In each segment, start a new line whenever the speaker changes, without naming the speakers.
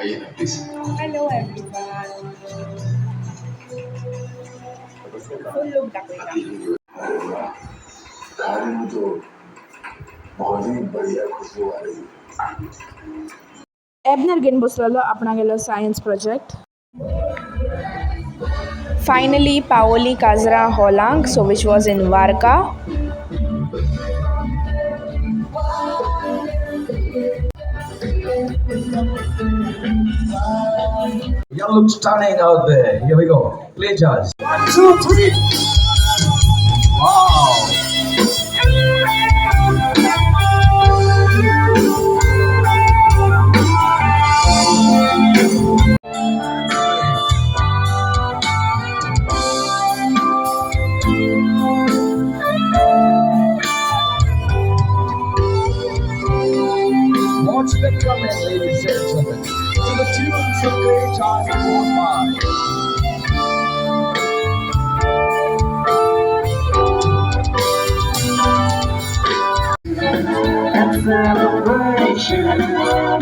आइए ना please.
Hello everyone. Full look दाखयता।
अरे वाह, थाली में तो बहुत ही बढ़िया खुशबू आ रही है।
एबनर घेवन बसलेलो आपणागेलो सायन्स प्रोजेक्ट। फायनली पावली काजरा हॉलांक, so which was in Varca.
Y'all look stunning out there. Here we go. Play judge. One, two, three. Wow. Watch them come in, ladies and gentlemen, to the tunes of great times gone by.
And celebration.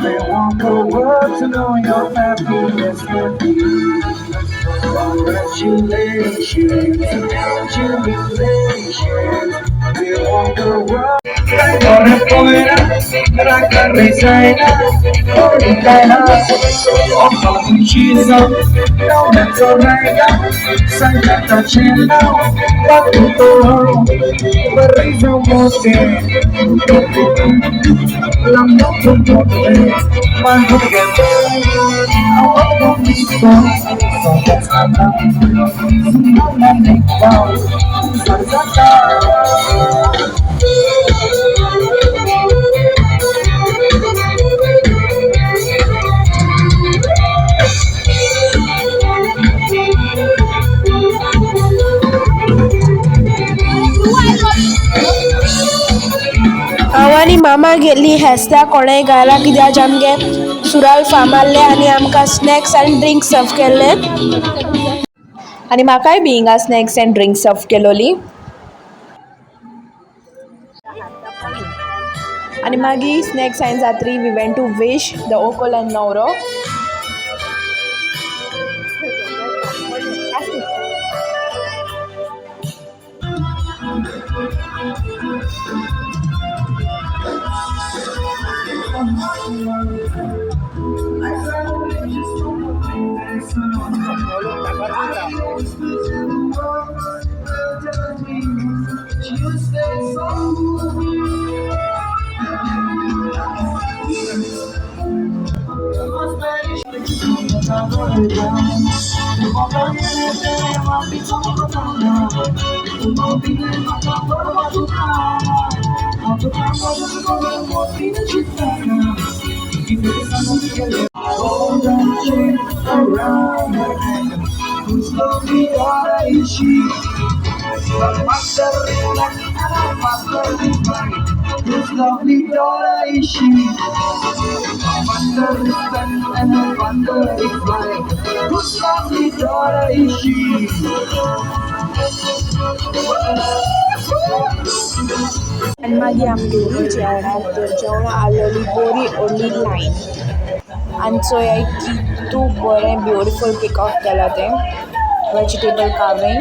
They want the world to know your happiness and peace. Congratulations, jubilations. We want the world.
हांव आनी मामा गेल्ली हेस्ता कोणेय घायला, कित्याक आमगे सुराल farm आहलें आनी आमकां स्नॅक्स आनी ड्रिंक्स सर्व केल्ले आनी म्हाकाय बी हिंगा स्नॅक्स आनी ड्रिंक्स सर्व केलोली। आनी मागीर स्नॅक्स आनी जात्री we went to wish the vocal आनी न्हवरो।
Whose lovely daughter is she? Wonder is when and I wonder if why. Whose lovely daughter is she?
आनी मागीर आमी गेली जेवणाक, तर जेवणाक आहलोली बरी व्हडली लायन आनी चोयाय कितू बरें ब्युटिफूल पिकॉक केलां तें vegetable carving.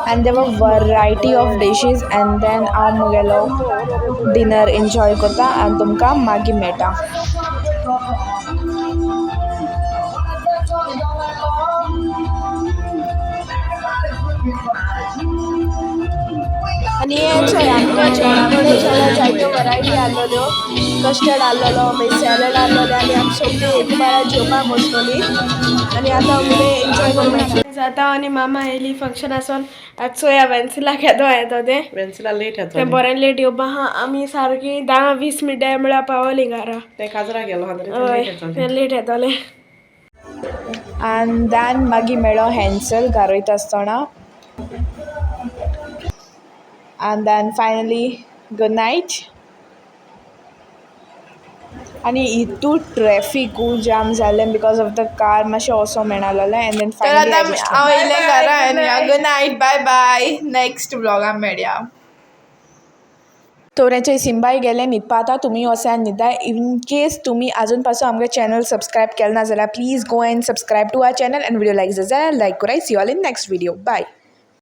And there were variety of dishes and then हांव म्हगेलो डिनर एन्जॉय करता आनी तुमकां मागीर मेळटा। आनी हें चोय आमकां जेवणा कडेन जाल्यार जायत्यो वरायटी आहलोल्यो, कस्टर्ड आहलोलो, मागीर सॅलड आहलोलें आनी आमी सोगलीं एक बारा जेवपाक बसलोलीं आनी आतां आमगे एन्जॉय करूंक
जाता। आनी मामा येयली फंक्शन आसोन, आतां चोया वेन्सिला केदो येता तें।
वेन्सिला लेट येतो।
तें बरें लेट येवपा आहा। आमी सारकी 10-20 मिनटां म्हळ्यार पावली घरा।
तें काजरा गेलो आहा तरी
हय।
लेट येतो।
तें लेट येतलें।
आनी देन मागीर मेळ्ळो हॅन्सल घार वयता आसतना and then finally good night. आनी इतू ट्रॅफिकू जाम जालें because of the car मातशें वोसों मेणालोलें एंड then
तर
फायनली
आतां हांव येयलें घरा आनी good night, bye bye, next व्लॉगान मेळया.
तोवऱ्यांचे सिम्बाय गेले न्हिदपा आतां, तुमी वोसान न्हिदाय. इन केस तुमी आजून पासून आमगे चॅनल सबस्क्रायब केलें ना जाल्यार please go and subscribe to our channel and video like जाय जाल्यार लायक कराय. See all in next video, bye.